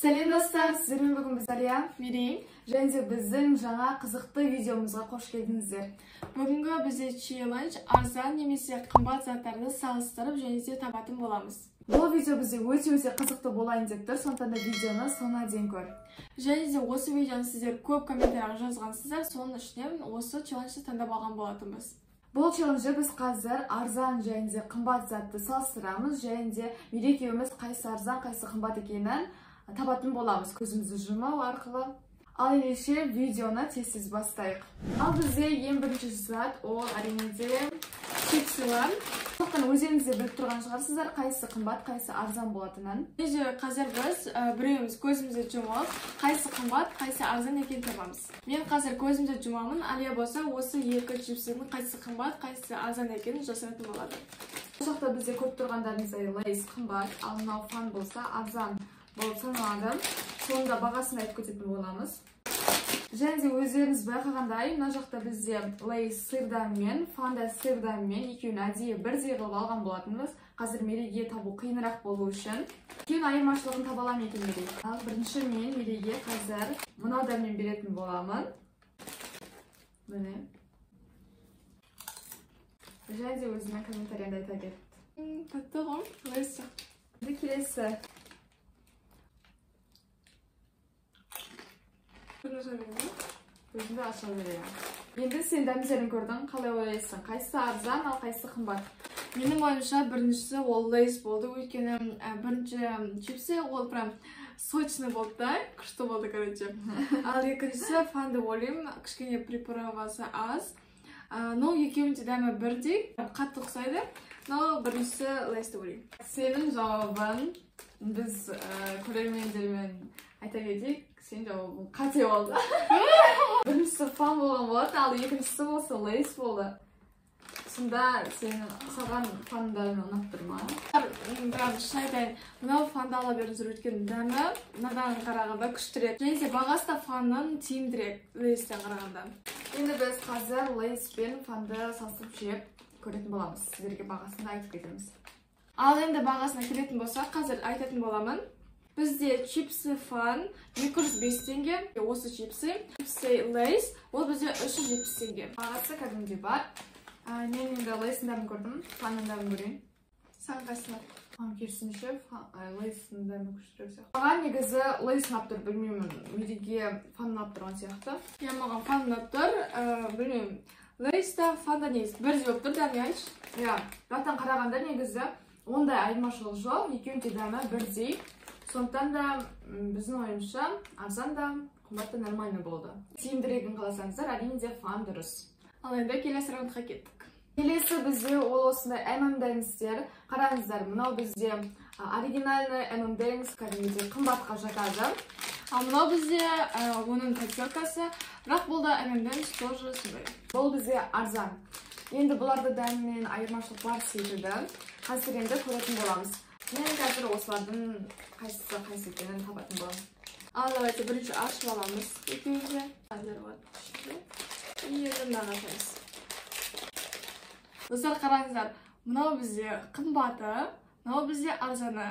Сәлем достар, сіздермен бүгін біз Әлия, Мерей және де біздің жаңа қызықты видеомызға қош келдіңіздер. Бүгінгі бізде челлендж арзан немесе қымбат заттарды салыстырып және де табатын боламыз. Бұл видео бізде өте-өте қызықты болайын деп тұр, сондықтан да видеоны соңына дейін көр. Және де осы видеоны сіздер көп комментарияға жазғансыздар, соның ішінен осы челленджді таңдап алған болатынбыз. Бұл челленджді біз қазір арзан және де қымбат затты салыстырамыз, және де Мерей екеуміз қайсы арзан, қайсы қымбат екенін табатын боламыз көзімізді жұму арқылы. Ал ендеше видеоны тез-тез бастайық. Ал бізде ең бірінші зат ол әрине де чипсылар. Сондықтан өздеріңіз де біліп тұрған шығарсыздар, қайсысы қымбат, қайсысы арзан болатынын. Және қазір біз біреуіміз көзімізді жұмып, қайсысы қымбат, қайсысы арзан екенін табамыз. Мен қазір көзімді жұмамын, Алия болса осы екі чипсының қайсысы қымбат, қайсысы арзан екенін жасыратын болады. Бұл жақта бізде көріп тұрғандарыңыздай Лейс қымбат, ал мынау Фан болса арзан болып саналады. Соның да бағасын айтып кететін боламыз. Және де өздеріңіз байқағандай, мына жақта бізде Лейс сырдамен, Фанда сырдамен екеуін әдейі бірдей қылып алған болатынбыз. Қазір Мерейге табу қиынырақ болу үшін. Екеуінің айырмашылығын таба аламын екен Мерей. Ал бірінші мен Мерейге қазір мынау дәммен беретін боламын. Міне. Және де өзінің комментарийінде айта кетті. Татты ғой, Лейс. Енді келесі. Өзімді аша берейін. Енді сен дәмдерін көрдің, қалай ойлайсың? Қайсысы арзан, ал қайсысы қымбат? Менің ойымша біріншісі ол Лейс болды, өйткені бірінші чипсы ол прям сочный болды да, күшті болды, короче. Ал екіншісі Фан деп ойлаймын, кішкене приправасы аз. Но екеуінің де дәмі бірдей, қатты ұқсайды, но біріншісі Лейс деп ойлаймын. Сенің жауабың біз көрермендермен айта кетейік, сен жауабың қате болды. Біріншісі Фан болған болатын, ал екіншісі болса Лейс болды. Сонда саған Фан дәмі ұнап тұр ма? Бірақ шын айтайын, мынау Фанды ала беріңіздер, өйткені дәмі мынадан қарағанда күштірек. Және де бағасы да Фаннан тиімдірек Лейстен қарағанда. Енді біз қазір Лейс пен Фанды салыстырып жеп көретін боламыз. Сіздерге бағасын да айтып кетеміз. Ал енді бағасына келетін болсақ, қазір айтатын боламын. Бізде чипсы Фан 205 теңге, осы чипсы. Чипсы Лейс, ол бізде 370 теңге. Бағасы кәдімгідей бар. Мен енді Лейстің дәмін көрдім, Фанның дәмін көрейін. Саған қайсысы ұнады? Маған керісінше, Лейстің дәмі күштірек сияқты. Маған негізі Лейс ұнап тұр, білмеймін, Мерейге Фан ұнап тұрған сияқты. Иә, маған Фан ұнап тұр, білмеймін. Лейс та Фан да негізі бірдей болып тұр, дәмі айтшы. Иә, жақтан қарағанда негізі ондай айырмашылық жоқ, екеуінің де дәмі бірдей. Сондықтан да біздің ойымызша арзан да қымбат та нормально болды. Тиімдірегін қаласаңыздар, әрине де Фан дұрыс. Ал енді келесі раундқа кеттік. Келесі бізде ол осындай M&M's-тер. Қараңыздар, мынау бізде оригинальный M&M's, кәдімгідей қымбатқа жатады. Ал мынау бізде оның подделкасы, бірақ бұл да M&M's тоже сондай. Бұл бізде арзан. Енді бұларда дәмінен айырмашылық бар секілді. Қазір енді көретін боламыз. Мен қазір осылардың қайсысы қайсы екенін табатын боламын. Ал давайте бірінші ашып аламыз екеуін де. И енді мынаны ашамыз. Достар, қараңыздар, мынау бізде қымбаты, мынау бізде арзаны.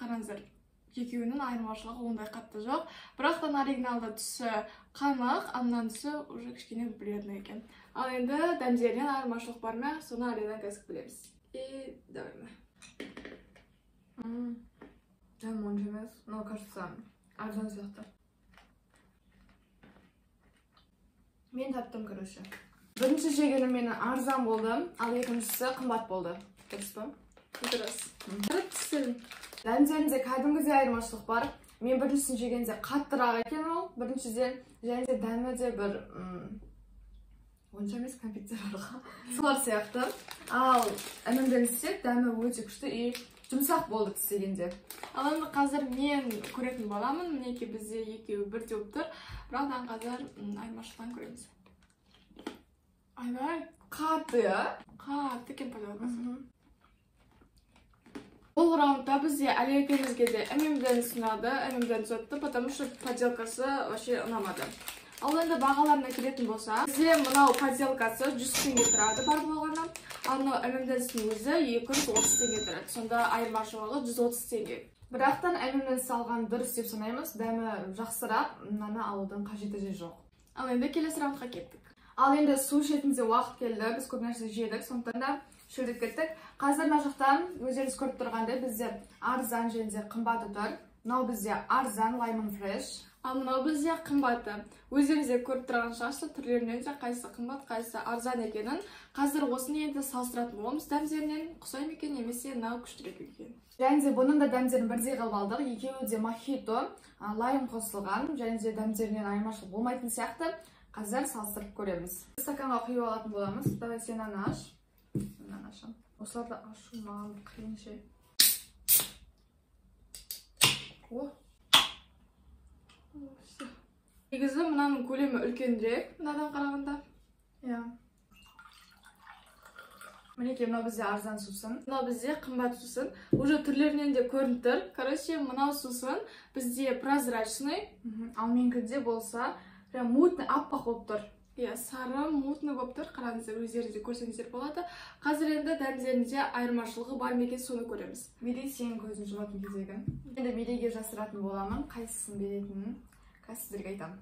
Қараңыздар, екеуінің айырмашылығы ондай қатты жоқ. Бірақ та оригиналда түсі қанық, ал мынаның түсі уже кішкене бледный екен. Ал енді дәмдерінен айырмашылық бар ма, соны Алиядан қазір білеміз. И давай мы. Дәмі онша емес, но кажется арзан сияқты. Мен таптым, короче. Бірінші жегенім менің арзан болды, ал екіншісі қымбат болды. Дұрыс па? Дұрыс. Түсін. Дәмдерінде кәдімгідей айырмашылық бар. Мен біріншісін жегенде қаттырақ екен ол, біріншіден, және де дәмі де бір онша емес кәмпиттер бар ғой. Солар сияқты. Ал M&M's-те дәмі өте күшті и жұмсақ болды тістегенде. Ал енді қазір мен көретін боламын. Мінекей бізде екеуі бірдей болып тұр. Бірақ та қазір айырмашылықтан көреміз. Айбай, қатты, иә? Қатты екен подделкасы. Бұл раундта бізде Әлия екеумізге де M&M's ұнады, M&M's ұтты, потому что подделкасы вообще ұнамады. Ал енді бағаларына келетін болса, бізде мынау подделкасы 100 теңге тұрады бар болғаны, ал мынау M&M's-дің өзі 230 теңге тұрады. Сонда айырмашылығы 130 теңге. Бірақтан M&M's алған дұрыс деп санаймыз. Дәмі жақсырақ, мынаны алудың қажеті де жоқ. Ал енді келесі раундқа кеттік. Ал енді су ішетін де уақыт келді. Біз көп нәрсе жедік, сондықтан да шөлдеп кеттік. Қазір мына жақтан өздеріңіз көріп тұрғандай бізде арзан және де қымбаты тұр. Мынау бізде арзан Lemon Fresh. Ал мынау бізде қымбаты. Өздеріңіз де көріп тұрған шығарсыздар, түрлерінен де қайсысы қымбат, қайсысы арзан екенін. Қазір осыны енді салыстыратын боламыз. Дәмдерінен ұқсай ма екен, немесе мынау күштірек екен. Және де бұның да дәмдерін бірдей қылып алдық. Екеуі де мохито, лайм қосылған, және де дәмдерінен айырмашылық болмайтын сияқты. Қазір салыстырып көреміз. Стаканға құйып алатын боламыз. Давай сен аны аш. Мынаны ашамын. Осыларды ашу маған қиын ше. О. Негізі мынаның көлемі үлкенірек мынадан қарағанда. Иә. Мінекей, мынау бізде арзан сусын. Мынау бізде қымбат сусын. Уже түрлерінен де көрініп тұр. Короче, мынау сусын бізде прозрачный. Ал менікінде болса, прям мутный, аппақ болып тұр. Иә, сары мутный болып тұр. Қараңыздар, өздеріңіз де көрсеңіздер болады. Қазір енді дәмдерінде айырмашылығы бар ма екен, соны көреміз. Мерей, сенің көзін жұматын кезегі. Енді Мерейге жасыратын боламын, қайсысын беретінін қазір сіздерге айтамын.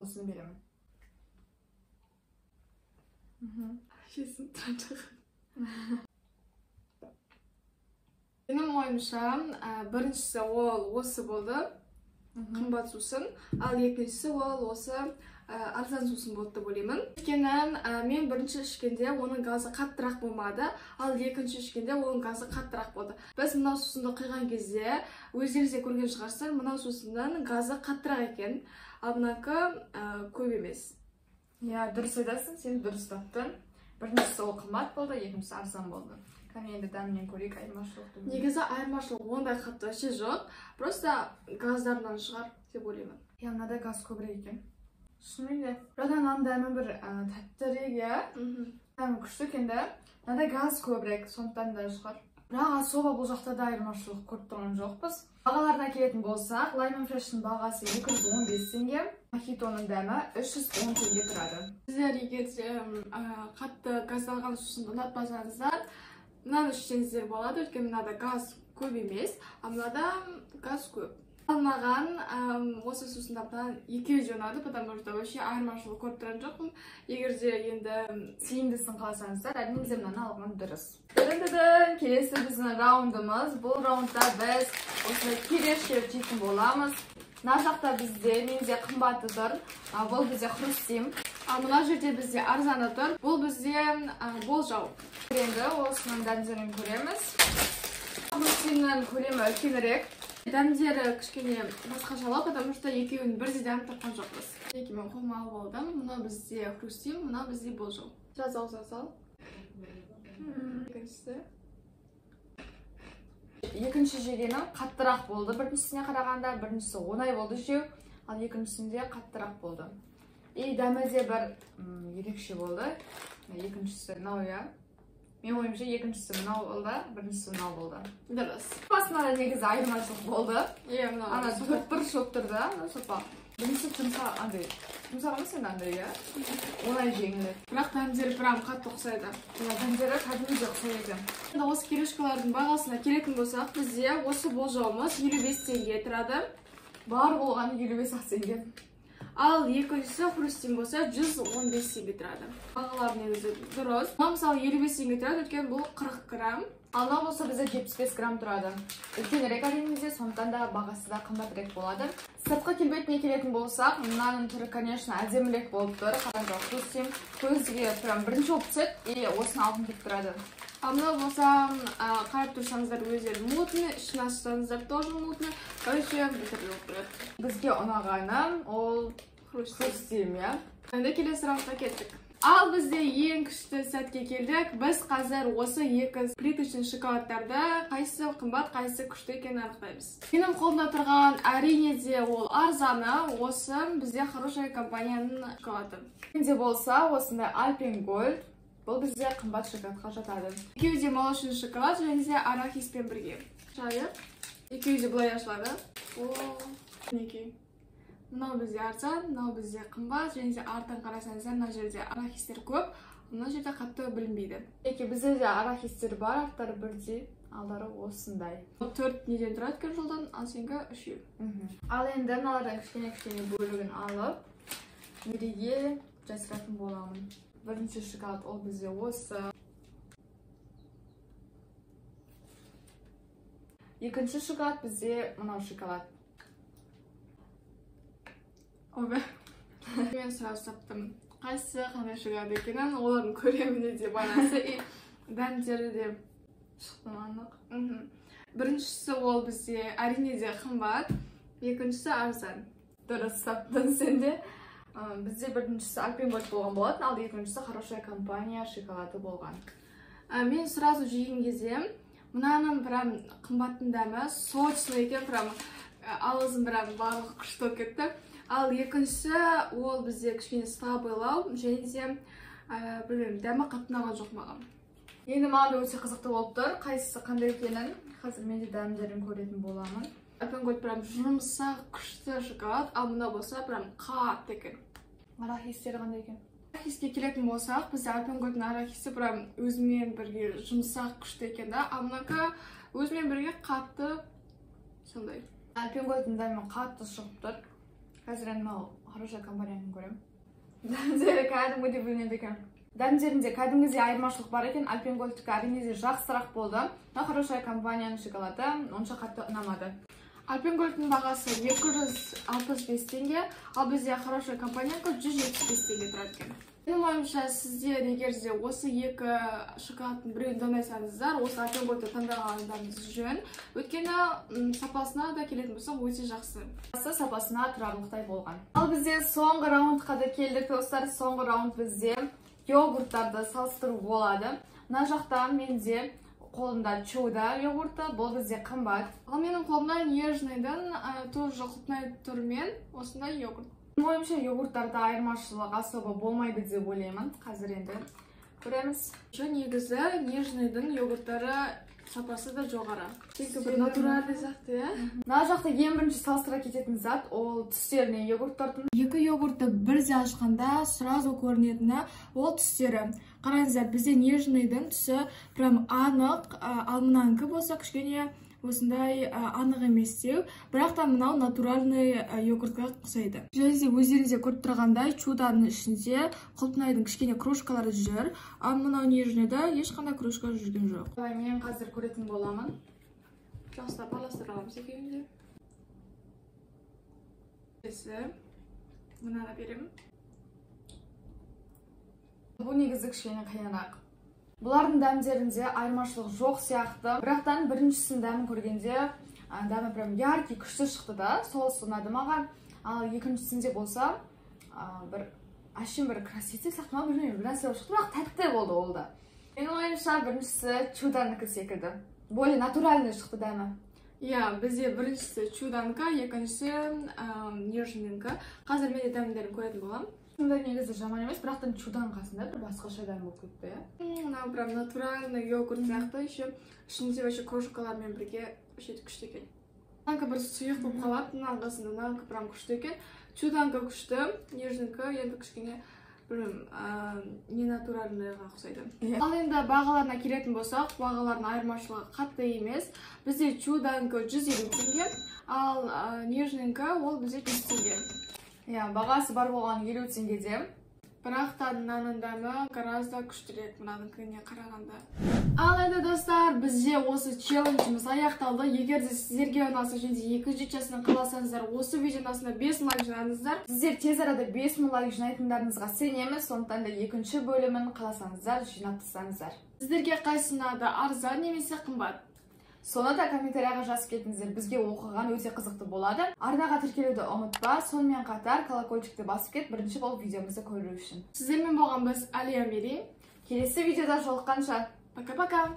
Осыны беремін. Жесін тұра. Менің ойымша, біріншісі ол осы болды. Қымбат сусын, ал екіншісі ол осы арзан сусын болды деп ойлаймын. Өйткені мен бірінші ішкенде оның газы қаттырақ болмады, ал екінші ішкенде оның газы қаттырақ болды. Біз мынау сусынды құйған кезде өздеріңіз де көрген шығарсыздар, мынау сусынның газы қаттырақ екен, ал мынакі көп емес. Иә, дұрыс айтасың, сен дұрыс таптың. Біріншісі ол қымбат болды, екіншісі арзан болды. Кәне енді дәмінен көрейік айырмашылықты. Негізі айырмашылық ондай қатты вообще жоқ, просто газдарынан шығар деп ойлаймын. Иә, мынада газ көбірек екен. Шынымен де. Бірақ мынаның дәмі бір тәттірек, иә. Дәмі күшті екен да. Мынада газ көбірек, сондықтан да шығар. Бірақ особо бұл жақта да айырмашылық көріп тұрған жоқпыз. Бағаларына келетін болсақ, Lemon Fresh'тің бағасы 215 теңге, мохитоның дәмі 310 теңге тұрады. Сіздер егер де қатты газдалған сусынды ұнатпасаңыздар, мынаны ішсеңіздер болады, өйткені мынада газ көп емес, ал мынада газ көп. Ал маған осы сусындардан екеуі де ұнады, потому что вообще айырмашылық көріп тұрған жоқпын. Егер де енді тиімдісін қаласаңыздар, әрине де мынаны алған дұрыс. Дын-дын-дын, келесі біздің раундымыз. Бұл раундта біз осындай кирешке жейтін боламыз. Мына жақта бізде, менде қымбаты тұр. Бұл бізде хрустим. Ал мына жерде бізде арзаны тұр. Бұл бізде болжау. Енді осының дәмдерін көреміз. Хрустимнің көлемі үлкенірек. Дәмдері кішкене басқашалау, потому что екеуін бірдей дәм тапқан жоқпыз. Мінекей, мен қолыма алып алдым. Мынау бізде хрустим, мынау бізде болжау. Сразу аузына сал. Екіншісі. Екінші жегенім қаттырақ болды біріншісіне қарағанда. Біріншісі оңай болды жеу, ал екіншісінде қаттырақ болды. И дәмі де бір ерекше болды. Екіншісі мынау, иә. Мен ойымша екіншісі мынау болды, біріншісі мынау болды. Дұрыс. Басында да негізі айырмашылық болды. Иә, мынау. Ана төрт бұрыш болып тұр да, мынау сопақ. Біріншісі жұмсақ, андай. Жұмсақ емес енді андай, иә. Оңай жеңіледі. Бірақ дәмдері прям қатты ұқсайды. Иә, дәмдері кәдімгідей ұқсайды екен. Енді осы кирешкалардың бағасына келетін болсақ, бізде осы болжауымыз 55 теңге тұрады. Бар болғаны 55 ақ теңге. Ал екіншісі хрустим болса 115 теңге тұрады. Бағалары негізі дұрыс. Мынау мысалы 55 теңге тұрады, өйткені бұл 40 грамм. Ал мынау болса бізде 75 грамм тұрады. Үлкенірек әрине де, сондықтан да бағасы да қымбатырақ болады. Сыртқы келбетіне келетін болсақ, мынаның түрі, конечно, әдемірек болып тұр. Қараңыздар, хрустим көзге прям бірінші болып түседі и осыны алғым келіп тұрады. Ал мынау болса, қарап тұрсаңыздар өздері мутный, ішін ашсаңыздар тоже мутный. Короче, бір түрлі болып тұрады. Бізге ұнағаны ол хрустим, иә. Енді келесі раундқа кеттік. Ал бізде ең күшті сәтке келдік. Біз қазір осы екі плиточный шоколадтарды қайсысы қымбат, қайсысы күшті екенін анықтаймыз. Менің қолымда тұрған әрине де ол арзаны, осы бізде хорошая компанияның шоколады. Менде болса осындай Alpen Gold. Бұл бізде қымбат шоколадқа жатады. Екеуі де молочный шоколад және де арахиспен бірге. Шайып. Екеуі де былай ашылады. О, мінекей. Мынау бізде арзан, мынау бізде қымбат, және де артын қарасаңыздар, мына жерде арахистер көп, мына жерде қатты білінбейді. Мінекей, бізде де арахистер бар, арттары бірдей. Алдары осындай. 4 неден тұрады екен жолдан, ал сенікі 3. Ал енді мыналардан кішкене-кішкене бөлігін алып, Мерейге жасыратын боламын. Бірінші шоколад ол бізде осы. Екінші шоколад бізде мынау шоколад. Ойбай. Мен сразу таптым. Қайсысы қандай шоколад екенін, олардың көлеміне де байланысты, и дәмдері де шықты анық. Біріншісі ол бізде әрине де қымбат, екіншісі арзан. Дұрыс таптың сен де. Бізде біріншісі Альпен Гольд болған болатын, ал екіншісі Хорошая компания шоколады болған. Мен сразу жеген кезде мынаның прям қымбаттың дәмі сочный екен, прям аузым прям барлық күшті болып кетті. Ал екіншісі ол бізде кішкене слабыйлау, және де білмеймін, дәмі қатты ұнаған жоқ маған. Енді маған да өте қызықты болып тұр, қайсысы қандай екенін. Қазір мен де дәмдерін көретін боламын. Альпен Гольд прям жұмсақ күшті шоколад, ал мынау болса прям қатты екен. Арахистері қандай екен? Арахиске келетін болсақ, бізде Альпен Гольдтың арахисі прям өзімен бірге жұмсақ күшті екен да, ал мынакі өзімен бірге қатты сондай. Альпен Гольдтың дәмі қатты шығып тұр. Қазір енді мынау Хорошая компанияны көремін. Дәмдері кәдімгідей бөлінеді екен. Дәмдерінде кәдімгідей айырмашылық бар екен. Альпен Гольдтікі әрине де жақсырақ болды. Мына Хорошая компанияның шоколады онша қатты ұнамады. Альпен Гольдтың бағасы 265 теңге, ал бізде Хорошая компаниянікі 175 теңге тұрады екен. Менің ойымша, сіздер егер де осы екі шоколадтың біреуін таңдасаңыздар, осы Альпен Гольдті таңдағандарыңыз жөн. Өйткені сапасына да келетін болсақ өте жақсы. Сапасына тұрарлықтай болған. Ал бізде соңғы раундқа да келдік, достар. Соңғы раунд бізде йогурттарды салыстыру болады. Мына жақта менде қолымда Чудо йогурты, бұл бізде қымбат. Ал менің қолымда Нежныйдан тоже құлпынай түрімен осындай йогурт. Менің ойымша, йогурттарда айырмашылық особо болмайды деп ойлаймын. Қазір енді көреміз. Негізі Нежныйдың йогурттары сапасы да жоғары. Çünkü бір натуральный сияқты, иә? Мына жақта ең бірінші салыстыра кететін зат ол түстеріне йогурттардың. Екі йогуртты бірде ашқанда сразу көрінетіні ол түстері. Қараңыздар, бізде Нежныйдың түсі прям анық, ал мынанікі болса кішкене осындай анық еместеу, бірақ та мынау натуральный йогуртқа ұқсайды. Және де өздеріңіз де көріп тұрғандай, Чудоның ішінде құлпынайдың кішкене кружкалары жүр, ал мынау Нежныйда ешқандай кружка жүрген жоқ. Давай, мен қазір көретін боламын. Жақсылап араластыра аламыз екеуін де. Келесі мынаны беремін. Бұл негізі кішкене қиынырақ. Бұлардың дәмдерінде айырмашылық жоқ сияқты. Бірақтан біріншісінің дәмін көргенде, дәмі прям яркий, күшті шықты да, сол ұнады маған. Ал екіншісінде болса, бір әшейін бір краситель сияқты ма, білмеймін, бір нәрсе болып шықты, бірақ тәтті болды ол да. Менің ойымша, біріншісі Чудонікі секілді. Более натуральный шықты дәмі. Иә, бізде біріншісі Чудонікі, екіншісі Нежныйнікі. Қазір мен де дәмдерін көретін боламын. Сонда негізі жаман емес, бірақ та Чудоның қасында бір басқаша дәм болып кетті, иә? Мынау прям натуральный йогурт сияқты, еще ішінде вообще крошкалармен бірге вообще күшті екен. Мынанікі бір сұйық болып қалады, мынаның қасында мынанікі прям күшті екен. Чудонікі күшті, Нежныйнікі енді кішкене білмеймін, не натуральныйға ұқсайды. Ал енді бағаларына келетін болсақ, бағаларының айырмашылығы қатты емес. Бізде Чудонікі 150 теңге, ал Нежныйнікі ол бізде 100 теңге. Иә, бағасы бар болған 50 теңгеде. Бірақ та мынаның дәмі гораздо күштірек мынаныкіне қарағанда. Ал енді достар, бізде осы челленджіміз аяқталды. Егер де сіздерге ұнаса және де екінші частын қаласаңыздар, осы видеоның астына 5000 лайк жинаңыздар. Сіздер тез арада 5000 лайк жинайтындарыңызға сенеміз, сондықтан да екінші бөлімін қаласаңыздар жинап тастаңыздар. Сіздерге қайсысы ұнады, арзан немесе қымбат? Соны да комментарияға жазып кетіңіздер, бізге оқыған өте қызықты болады. Арнаға тіркелуді ұмытпа, сонымен қатар колокольчикті басып кет, бірінші болып видеомызды көру үшін. Сіздермен болған біз Алия Мерей. Келесі видеода жолыққанша. Пока-пока.